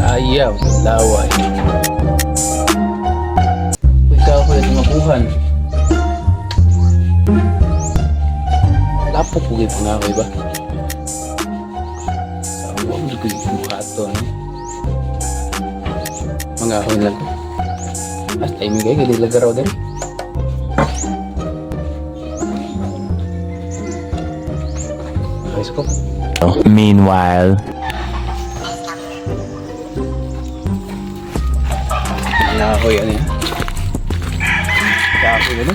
Ayaw, laway. Uy, kahoy at mabuhan. Lapok ko kayo pangahoy ba? Sa huwag ko yung buhato. Ano? Mga ahoy lang ko. As timing kayo, gali lagaraw din. Okay, so Meanwhile. Kahoy ano yan? Kahoy ano?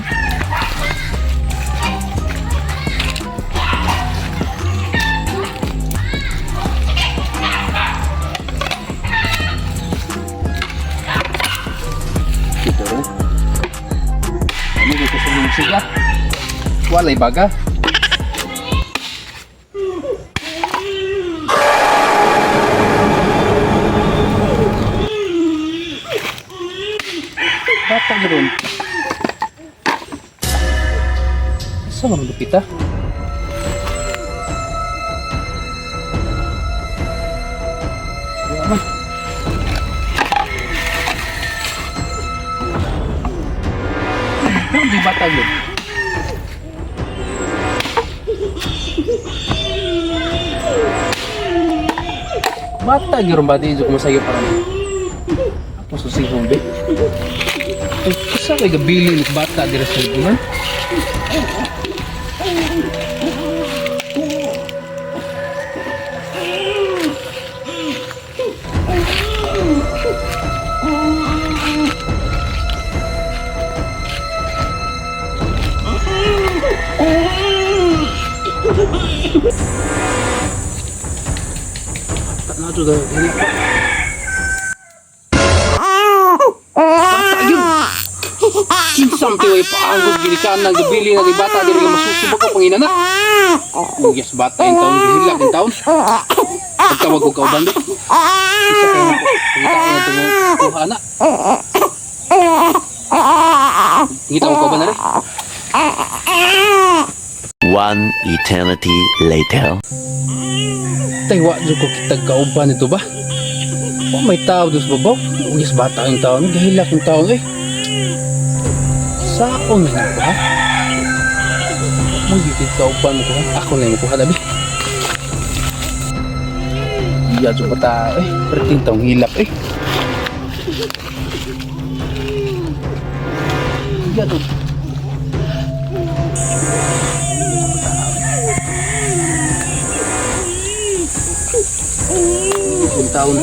Dito rin. Ano dito sa lungsig ah? Walay baga. Bata ron. Sa mga lupita? Wala man. Ano di bata yun? Bata yun ba di ko masayo parang ako susihong be. Ay, sa kay gabili ng bata dira sa libunan? Bata na ito dahil pa. Bata yun! Kinsam tiway paanggod ginikanan gabili na kay bata diri nga masusubag ko pangina na. Uyas bata in taon gihilak in taon. Pagtawag ko kauban do. Isa kay mo pangita ko na tungo kuha na. Ngita ko kauban na rin. One eternity later. Tay wa jud ko kitag kauban nito ba? Wa may tao dos babaw. Uyas bata in taon gihilak in taon eh. Saon na ba? Mo gitid kauban mo kuha. Ako na yung kuha labi. Iya jud bata eh. Perting taong hilak eh. Iya jud. Yung taon.